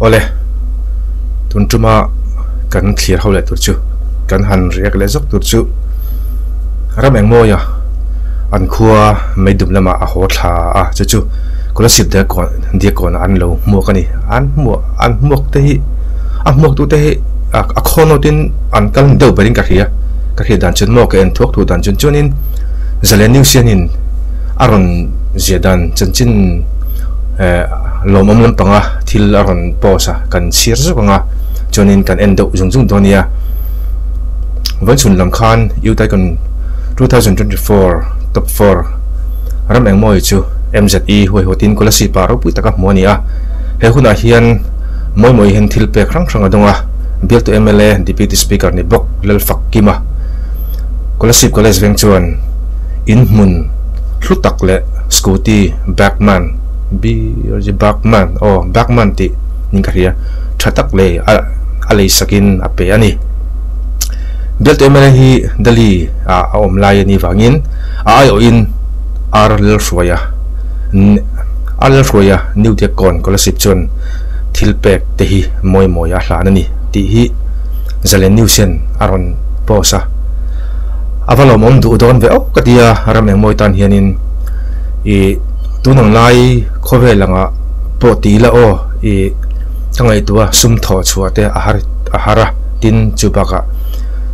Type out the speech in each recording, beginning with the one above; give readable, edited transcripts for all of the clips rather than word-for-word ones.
Awle, tun tuma kan thlir ho leh tur chu, kan han riak leh zawk tur chu ram engmawia an khua meidum lamah a haw thla a, chu chu Kolasib Diakkawn an lo hmuak a ni. An hmuah an hmuak te hi a hmuak tu te hi a khaw nawtin an kal ni deuh berin ka hria, ka hriat dan chuan maw ka en thuak thu dan chuan chuanin Zalen News hianin a rawn zia dan chanchin eh lawmawm lampanga thil a rawn post a, kan chhiar zawk ang a, chuanin kan en deuh zung zung dawn nia. Vawichhun lam khan Youth Icon 2024 Top 4 ram engmawi chu MZE huaihawtin Kolasib-ah ropui taka hmu a ni a, he hunah hian Mawimawi hian thil pek hrang hrang a dawng a, bialtu mla Deputy Speaker ni bawk Lalfak Kima Kolasib College veng chuan in hmun hlu tak leh scooty Bagman BRG Bagman aw Bagman tih ning ka hria tha tak lei a a lei sakin a pe a ni. Bialtu mla hi Delhi ah a awm lai a nih vangin a aiawhin R Lalhruaia R Lalhruaia New Diakkawn Kolasib chuan thil pek te hi mawi mawi a hlan a ni tih hi Zalen News hian a rawn post a. A va lawmawm duh dawn ve awk ka ti a, ram engmawi tan hianin i tun ang lai khawvel anga pawh ti ila aw i ka ngaihtuah sum thawh chhuah te a har a har a, tin chu bakah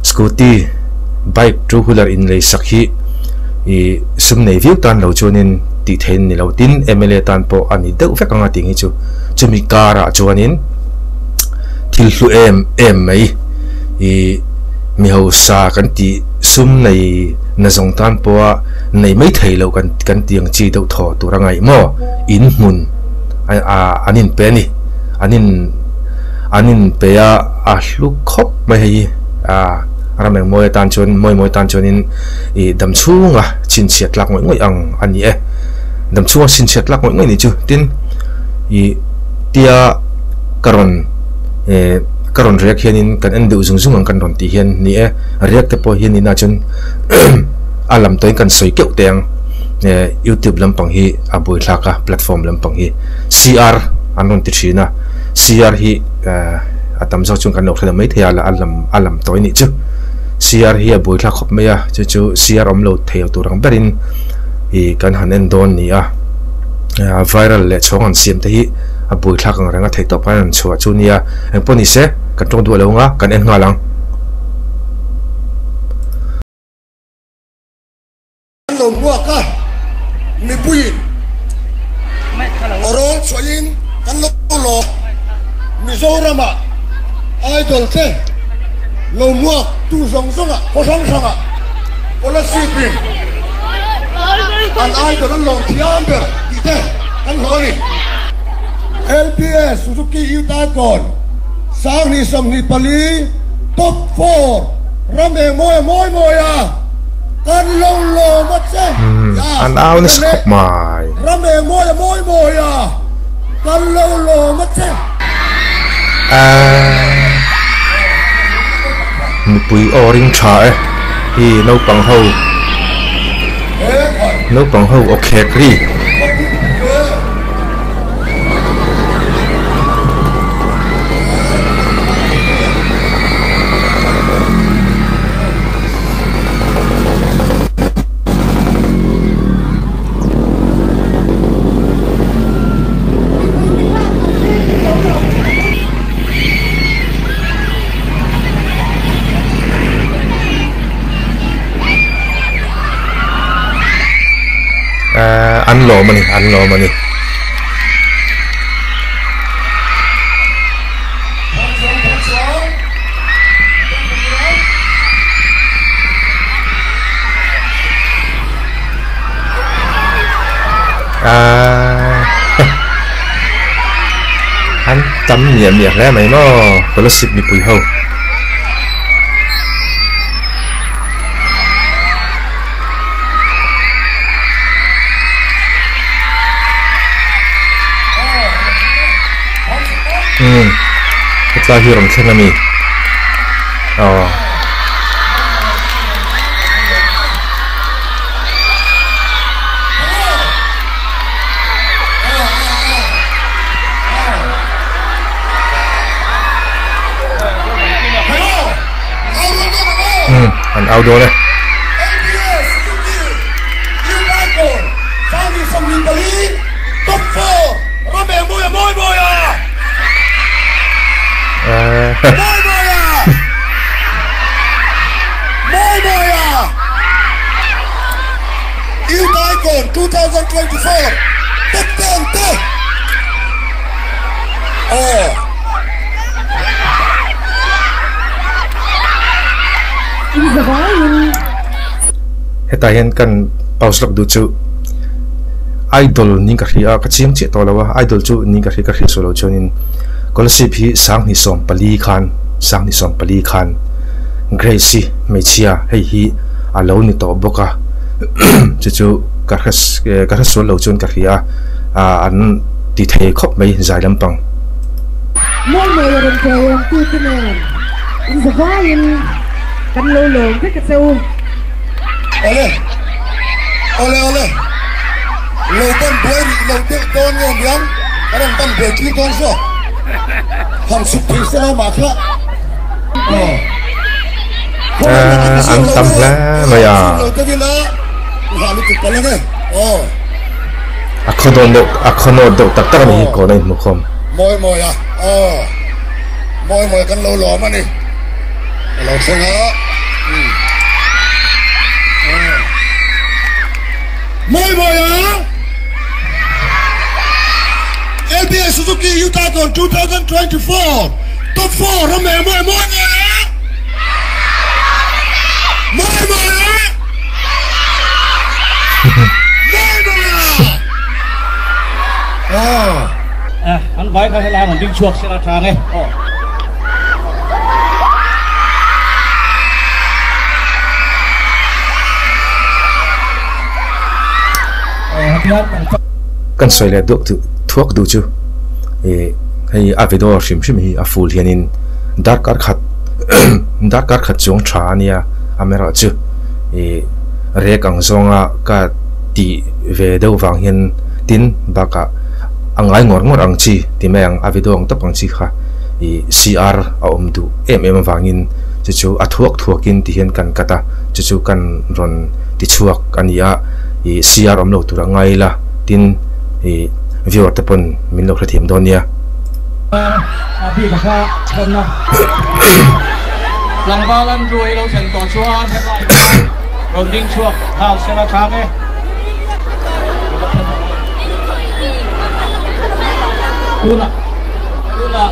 scooty, bike, two wheeler inlei sak hi i sum nei viau tan lo chuanin tih theih ni lo tin mla tan pawh a ni deuh vek anga tih hi chu chumi karah chuanin thil hlu em em mai i mi hausa kan tih sum nei na zawng tan pawha nei mai thei lo kan kan tih ang chi deuh thaw tur a ngaih maw in hmun a an inpe a ni an in an inpe a a hlu khawp mai hei hi a ram eng mawi atan chuan mawi mawi tan chuanin ih dam chhunga chhinchhiat tlak ngawih ngawih ang a ni e dam chhunga chhinchhiat tlak ngawih ngawih ni chu tin ih tia ka rawn eh ka rawn riak hianin kan en deuh zung zung ang kan rawn tih hian ni e riak te pawh hian ina chuan a lam tawhin kan sawi keuh teh ang eh youtube lampang hi a buaithlak a platform lampang hi CR an rawn ti thin a CR hi eh a tam zawk chuan kan lo hre lo maithei a a lam a lam tawi nih chu CR hi a buaithlak khawp mai a chu chu CR awm lo thei lo tur ang berin ih kan han en dawn ni a viral leh chhawng an siam te hi a buaithlak ang reng a theih tawp khan an chhuah chu nia engpawh ni se kan tawng duah lo ang a kan en nghal ang. An lo hmuak a, mipuiin rawn chhuahin kan lo lawm. Mizorama idol te lo hmuak tu zawng zawngah khaw hrang hrangah Kolasib-in an idol an lawm thiam ber tih te kan hlawh a ni. LPS Suzuki Youth Icon 2024 Top 4 ram eng mawi a mawi mawi a kan lo lawm a che An au nasa khawp mai. Ram eng mawi a mawi mawi a kan lo lawm a che. Mipui aw ring tha e hi naupang ho naupang ho aw khek ri. An lawm a ni an lawm a ni. An tam miah miah hle mai maw Kolasib mipui ho. Umm hetlai hi rawn thleng a ni aw. Kan au dawn e. LBS Suzuki New Icon 2024 Top 4 Ramengmawia Mawimawia Mawimawia Mawimawia Youth Icon 2024 Top 10 te Aw. Hetah hian kan pause lawk duh chu idol niin ka hria a, ka chiang chiah tawh lo a, idol chu niin ka hria ka hriat suah loh chuanin Kolasib hi 2014 khan 2014 khan Grace-i hmeichhia hei hi a lo ni tawh bawk a, chu chu ka hre ka hre sual lo chuan ka hria a, an ti thei khawp mai zai lampang. Mawi mawi a rawn chawi ang tu te nen in zavaiin kan lo lawm vek a che u. Awle awle awle lo ban buai rih lo deuh dawn nge niang kan rawn ban buai tir dawn zawk han chhuk thei se la mah kha aw An tam hle mai a. Lo deuh ila ha lutuk palh ange aw. A khaw dawn deuh a khaw nawt deuh tak tak a ni hi kawn a inhmu khawm. Mawi mawi a aw mawi mawi kan lo lawm a ni a lo thleng a mawi mawi a LBS Suzuki Youth Icon 2024 Top 4 ram eh mawi mawi mawi a mawi mawi a mawi mawi a aw. An vai kha helai an ding chhuak sela tha nge aw. Kan sawi leh duak duh thuak duh chu ih hei a video hrim hrim hi a full hianin darkar khat darkar khat chuang tha a nia amaherawhchu ih rek ang zawnga ka tih ve deuh vang hian tin bakah a ngai ngawr ngawr ang chi ti mai ang a video ang tawp ang chi kha ih CR a awm duh em em avangin chu chu a thuak thuakin ti hian kan cut a chu chu kan rawn ti chhuak a ni a ih CR awm lo tur a ngai ila tin ih viewer te pawn min lo hrethiam dawn nia. A bik a kha thawnna tlangval an ruai lo thlen tawh chuan hetlai khan rawn ding chhuak nghal sela thlak e. Tunah tunah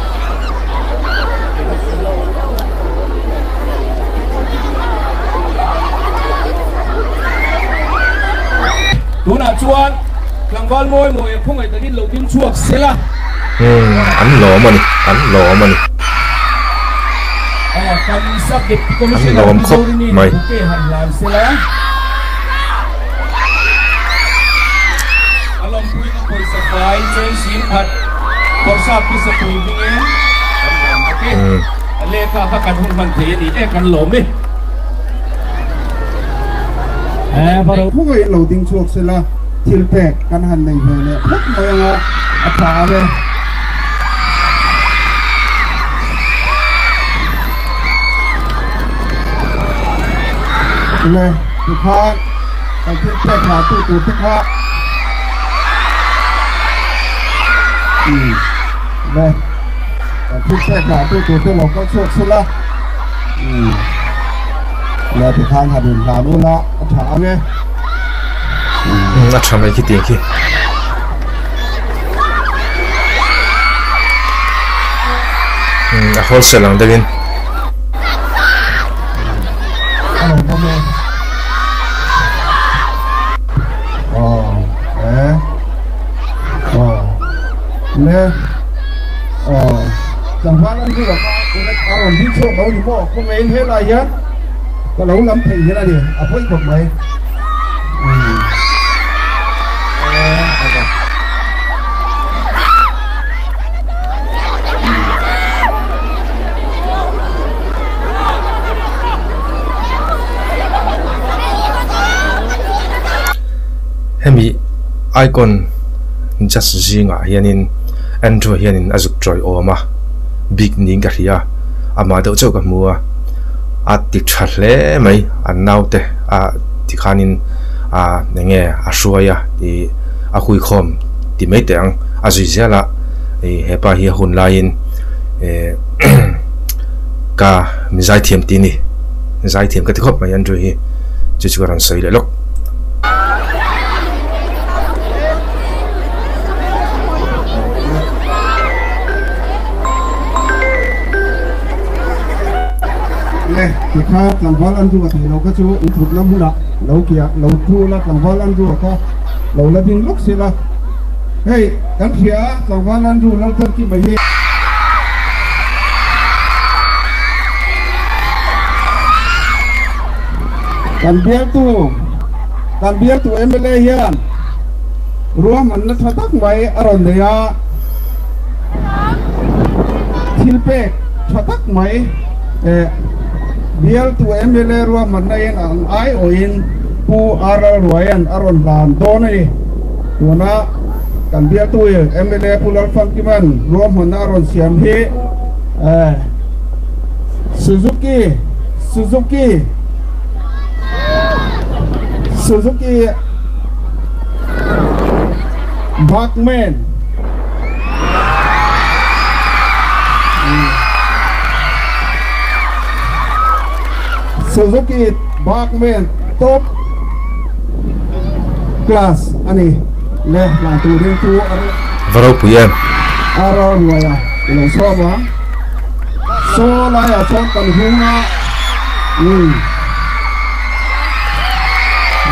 Tunah chuan tlangval mawi mawi a khawngaih takin lo ding chhuak sela. Umm an lawm a ni, an lawm a ni. Kan Sub Deputy An Commissioner lawm khawp Mizorini mai. bouquet han hlan sela. A lawmpuina pawisa fai cheng sing khat Bawrhsap pi Sapui hmingin kan lawm bawk e. A lehkha kha kan hun hman thei a ni e, kan lawm e. Khawngaih lo ding chhuak sela thil pek kan han nei ve leh phawt mai anga a tha ang e. Le tikhan kan thil pek hla tu tur te kha umm le kan thil pek hla tu tur te lo kal chhuak sela umm le tikhan han in hlan ula a tha ang e. Umm a tha mai khi tiang khi. Umm a wholesale ang deuhin. Ka lo lam thei hian a ni, a pawi khawp mai. Hemi icon just zingah hianin Andrew hianin a zuk tawih awm a, bik niin ka hria, amah deuh chauh ka hmu a. A ti tha hle mai an naute a tikhanin a enge a hruai a ih a huikhawm ti mai teh ang a zui zel a ih hepa hi a hun laiin eh ka mi zaithiam tih a ni zaithiam ka ti khawp mai Andrew hi chu chu ka rawn sawi leh lawk. Le tikha tlangval an ruat ni lo kha chu in thutna hmunah lo kia lo thu la tlangval an ruat a lo la ding lawk sela hei kan hria a tlangval an ru lal thar ki mai hi. Kan bialtu kan bialtu mla hian ruahmanna tha tak mai a rawn nei a thil pek tha tak mai eh bialtu mla ruahmanna in ang aiawhin Pu RL Ruaian a rawn hlan dawn a ni. Tuna kan bialtu mla Pu Lalfangkiman ruahmanna a rawn siam hi eh Suzuki Suzuki Suzuki Burgman Suzuki Burgman top class a ni le hlan turin chu Va ropui em. A ro ruai a i lo sawm a saw laiah chuan kan hung a umm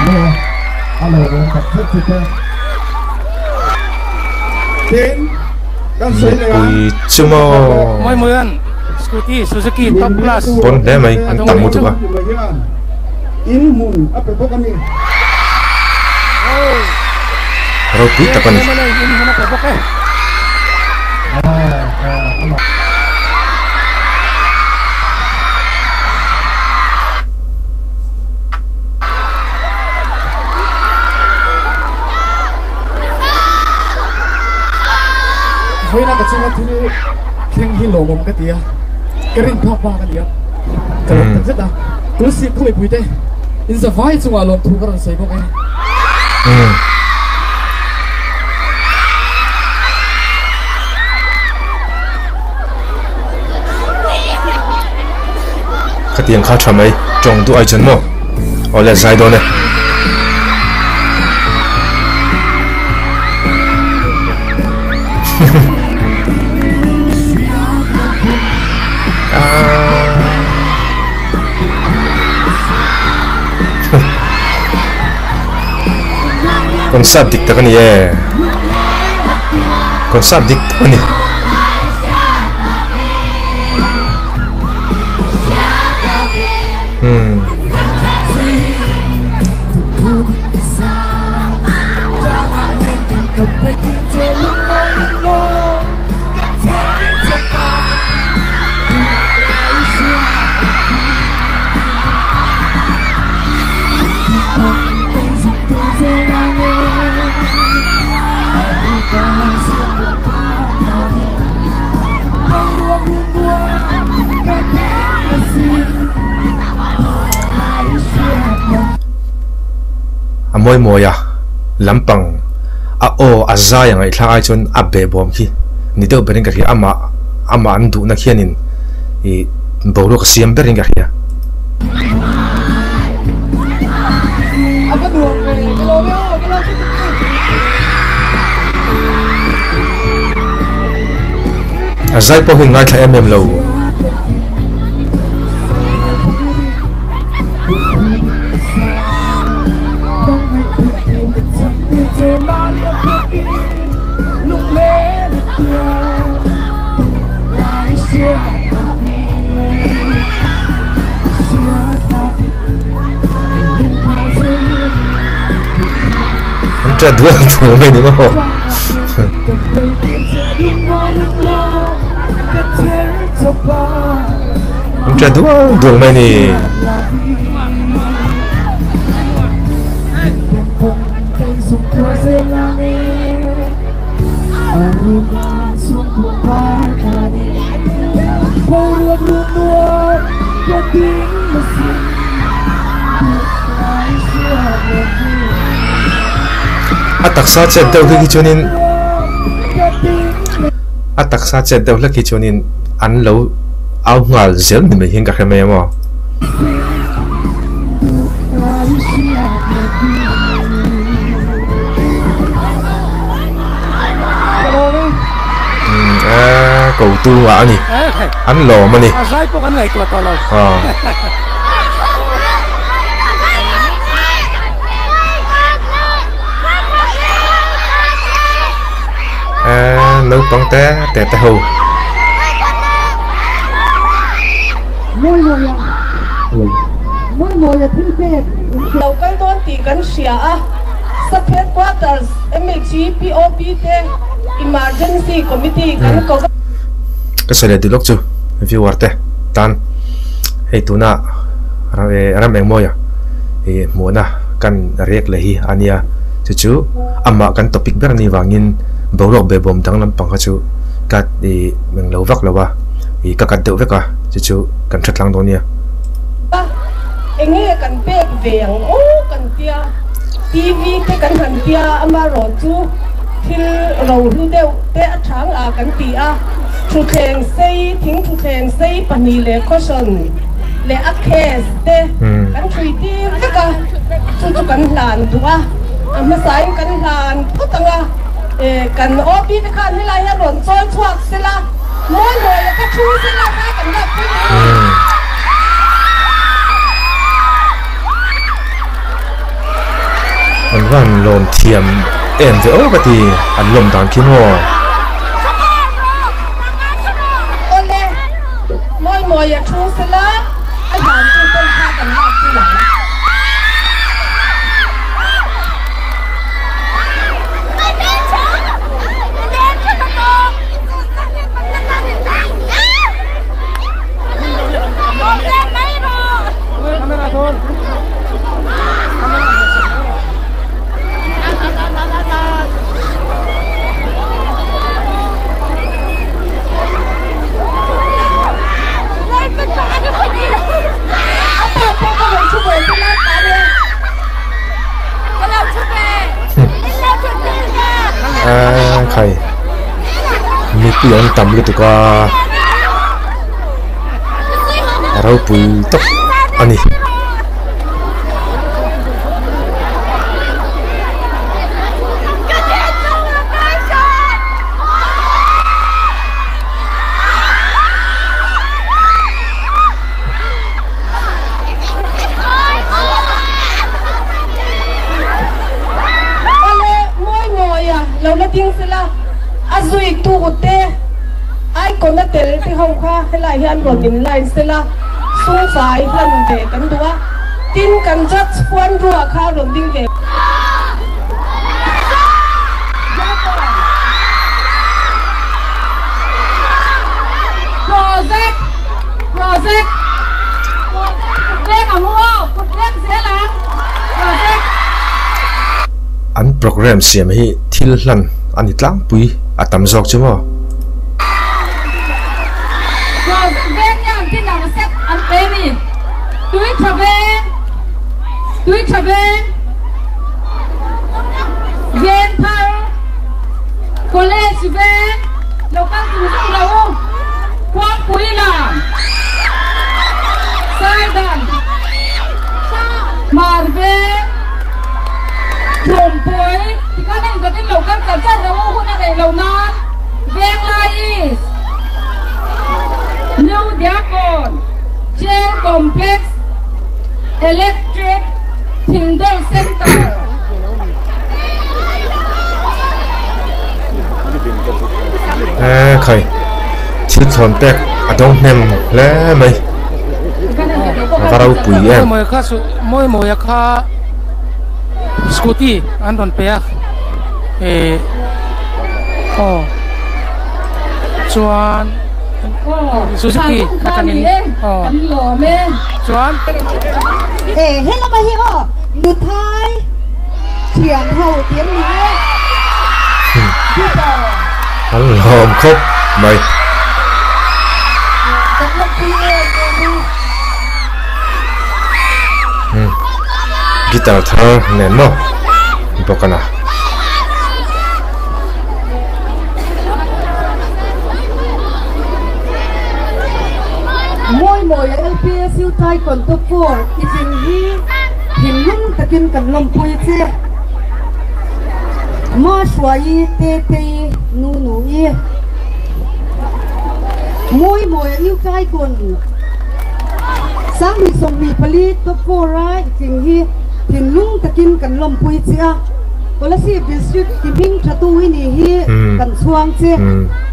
le a lo awm tak zet zet e tin kan sawi leh a Mipui chu maw. Mawi mawian Scooty Suzuki top class. Pawn hle mai an tam lutuk a. In hmun a pe bawk a ni. Ropui tak a ni. In hmun a pe bawk e. Vawiina ka chunga thil thleng hi lawmawm ka ti a, ka rin phak bak a ni a, ka lawm tak zet a, Tulsi khawipuite in zavai chungah lawmthu ka rawn sawi bawk e. Khatiang kha tha mai tawng duh ai chuan maw awle zai dawn e. Concert dik tak a ni e concert dik tak a ni. Hmm. A mawi mawi a lampang a aw a zai a ngaihthlak ai chuan a behbawm khi ni deuh berin ka hria amah amah an duhna khianin ih boruak a siam berin ka hria. A zai pawh hi ngaithla em em lo. An ṭa dual dual mai ni maw? An ṭa dual dual mai ni. A taksa chet deuh hlek hi chuanin a taksa chet deuh hlek hi chuanin an lo au nghal zel ni mai hian ka hre mai a maw. Ko tu ngah a ni an lawm a ni. A zai pawh kan ngaihtuah tawh lo. Naupang te te te ho. Lo kal dawn tih kan hria a, Sub Headquarters MHEPOP te Emergency Committee kan ko va. Ka sawi leh duh lawk chu viewer te tan hei tuna ram engmawia ih hmuhna kan react leh hi a nia chu chu amah kan topic ber anih vangin boruak behbawm dang lampang kha chu ka ih englo vak lo a ih ka cut deuh vek a chu chu kan hre tlang dawn nia. Enge kan pek ve ang aw kan tia TV te kan han tia amarawh chu thil rohlu deuh te a chang a kan ti a thutthleng sei thing thutthleng sei pahnih leh cushion leh a case te kan hrui tir vek a chu chu kan hlan duh a a hmasain kan hlan phawt ang a kan OP te khan helai hian rawn chawi chhuak sela mawi mawi a ka thu sela kha kan lak pui mai a ni. An van lawm thiam em ve aw ka ti an lawm dan khi maw. Awle, mawi mawi a thu sela a hlan tu pawn kha kan lak pui ang. Khai mipui an tam lutuk a ropui tak a ni. Awle mawi mawi a lo la ding sela a zui tu te icon a tel te ho kha helai hian rawn in line sela sungfai hlan ve kan duh a tin kan judge huan ruah kha rawn ding ve. Project Project Veng ang aw kut vek zel ang Project. An program siam hi thil hlan a ni tlangpui a tam zawk chu maw? Project veng hian dinner set an pe a ni. Tui tha veng Tui tha veng Veng thar College veng lo kal tur zauh lo u Khuangpui lam Saidan Hmar veng Thawmpui tikhan a inzawtin lo kal char char lo u hun a neih lo nan Venglai East New Diakon Jail Complex Electric Thingdawl Center. E khai thil thlawn pek a dawng hnem hle mai a va ropui em. Mawi kha su mawi mawia kha scooty an rawn pe a eh aw chuan Suzuki atangin aw chuan. E helama hi aw nuthai thian ho tih an ni e. An lawm khawp mai. Guitar thar nen maw bawk a na. Icon Top 4 i tling hi thinlung takin kan lawmpui che. Mahruaii, Tetei, Nunu-i, Mawimawia Youth Icon 2024 Top 4 a i tling hi thinlung takin kan lawmpui che a. Kolasib District ti hming thatu i nih hi kan chhuang che.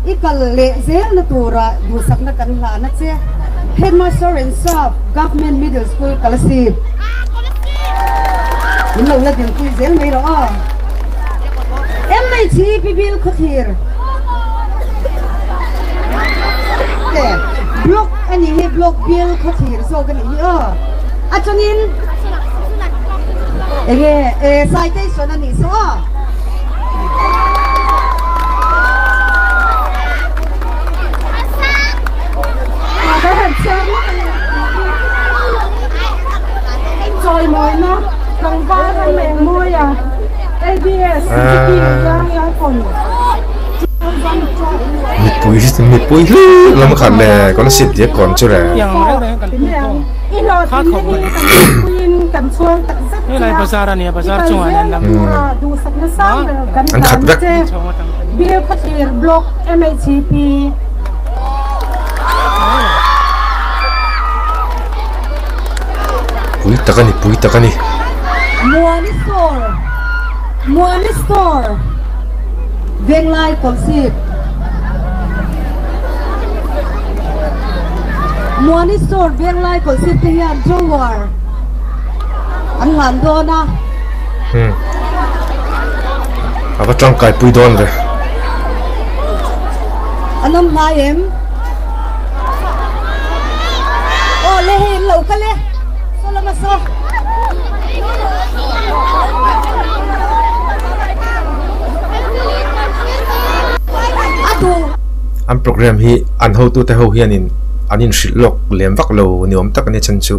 I kal leh zelna tura duhsakna kan hlan a che. Headmaster and Staff, Government Middle School, Kolasib. Min lo la dinpui zel mai rawh aw. MHEP Bill Khawthlir te Block a nih hi Block Bill Khawthlir zawk a nih hi aw. Atangin enge citation a nih saw aw. Chawimawina tlangval ram eng mawia ABS City Zang Icon Mipui mipui hlir lam khat le scholarship diak kawn chu le. Helai bazar a nia bazar chungah hian lam An khat vek. Bilkhawthlir Block MHP. Pui tak a ni pui tak a ni. Muani Store Muani Store Venglai Kawlsip Muani Store Venglai Kawlsip te hian drawer an hlan dawn a. Hmm. A va tangkai pui dawn ve. An awm hlai em? Aw le hei an lo kal e. Saw lama saw. A duh. An program hi an hotute ho hianin an inhrilh lawk lem vak lo ni awm tak a ni chhan chu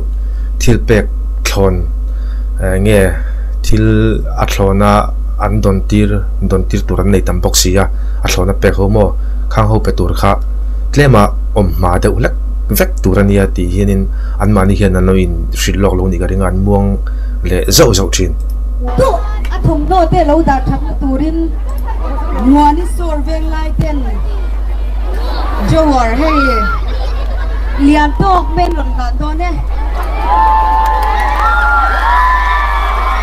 thil pek thlawn nge thil a thlawna an dawn tir dawn tir tur an nei tam bawk si a a thlawna pek ho maw khang ho pe tur kha tlema awm hma deuh hlek vek tur a nia tih hianin anmahni hian an lo inhrilh lawk lo nih ka ring a an muang leh zauh zauh thin. Duh a thawmhnaw te lo dah thatna turin Muani sawr veng lai ten Jowar hei lian tawk men rawn hlan dawn e.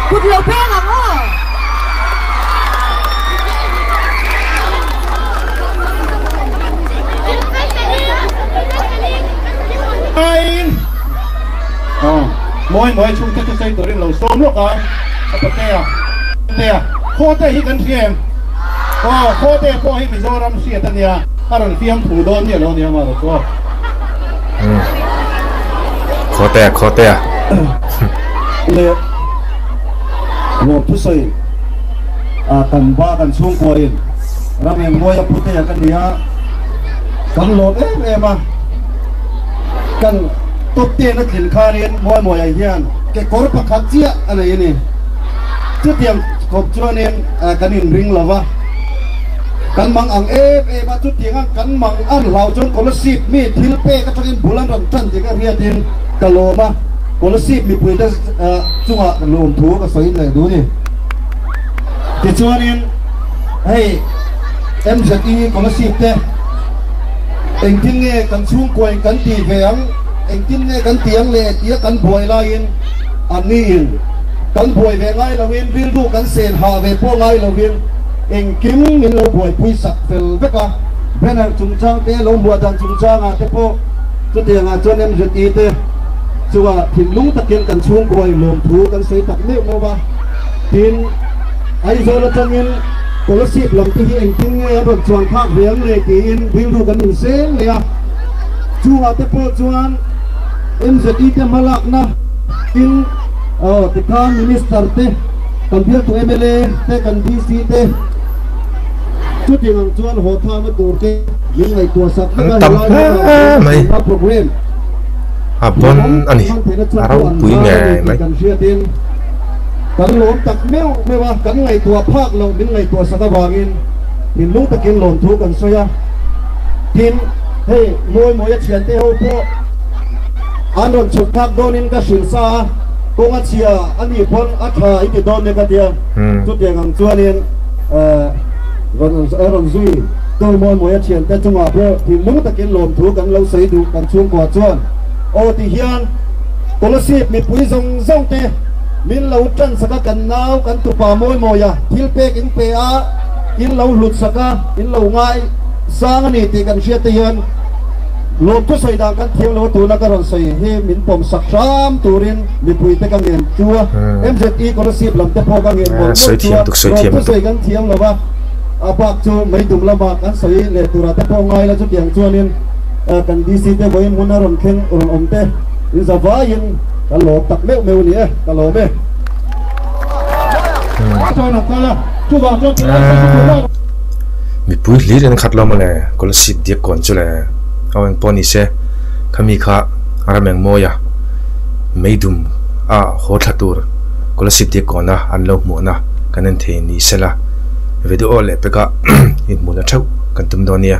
Kut lo peng ang aw. Mawi mawi chhungte chu sei turin lo sawm lawk a, a patea tea khawte hi kan hria em? Aw khawte pawh hi Mizoram hriat a nia, a rawn fiamthu dawn miah lo nia maw chu aw. Khawtea khawtea. Le lawm thusawi a kan ba kan chhungkuain ram engmawia putea ka nia kan lawm em em a kan top ten a tlin khanin Mawimawia hian kekawr pakhat chiah a nei a ni chutiang khawp chuanin kan inring lo va kan mang ang em em a chutianga kan mang an hlau chuan Kolasib mi thil pek atangin bul an rawn tan tih ka hriatin ka lawm a. Kolasib mipuite chungah lawmthu ka sawi leh duh a ni. Tichuanin hei MZE Kolasib te engtin nge kan chhungkuain kan tih ve ang, engtin nge kan tih ang leh tia kan buai laiin anniin kan buai ve ngai loin rilru kan sen hah ve pawh ngai loin engkim min lo buaipui sak fel vek a. Banner chungchang te lo hmuah dan chungchangah te pawh chutiangah chuan MZE te Chungah thinlung takin kan chhungkuai lawmthu kan sawi tak meuh meuh a, tin, Aizawl atangin Kolasib lam te hi engtin nge an rawn chuan phak ve ang le tiin rilru kan inseng leh a, chungah te pawh chuan MZE te hmalakna tin aw tikhan Minister te, kan bialtu mla te, kan DC te chutiang ang chuan haw thana tur te min ngaihtuah sak vek a, An tam helai hle hmunah hian mai. tuna program. A pawn a ni, a ropui ngei mai. Kan hriatin kan lawm tak meuh meuh a, kan ngaihtuah phak loh min ngaihtuah sak avangin thinlung takin lawmthu kan sawi a. Tin, hei Mawimawia thiante ho pawh An rawn chhuk phak dawnin ka hrilh sa a, kawng a chhia a nih pawn a tha i ti dawn nia ka tia. Chutiang ang chuanin rawn rawn zui tu mawi mawi a thiante chungah pawh thinlung takin lawmthu kan lo sawi duh kan chhungkua chuan aw ti hian Kolasib mipui zawng zawng te min lo tan sak a, kan nau kan tupa mawi mawi a thil pek in pe a, in lo hlut sak a, in lo ngai sang a ni tih kan hriat te hian Lawmthu sawi dan kan thiam lo a, tuna ka rawn sawi hi min pawm sak hram turin mipui te ka ngen chu a, MZE Kolasib lam te pawh ka ngen mawlh mawlh chu a, lawmthu sawi kan thiam lo a, a bak chu meidum lama kan sawi leh turah te pawh ngai la chutiang chuanin kan DC te vawiin hmun a rawn thleng rawn awm te in za vaiin ka lawm tak meuh meuh a ni e, ka lawm e. Mipui hlir in khat lo mawle Kolasib diak kawn chu le aw eng pawh ni se khami kha rameng mawia meidum a haw thla tur Kolasib diak kawna an lo hmuhna kan en thei ni sela video leh peka inhmuhna theuh kan tum dawn nia.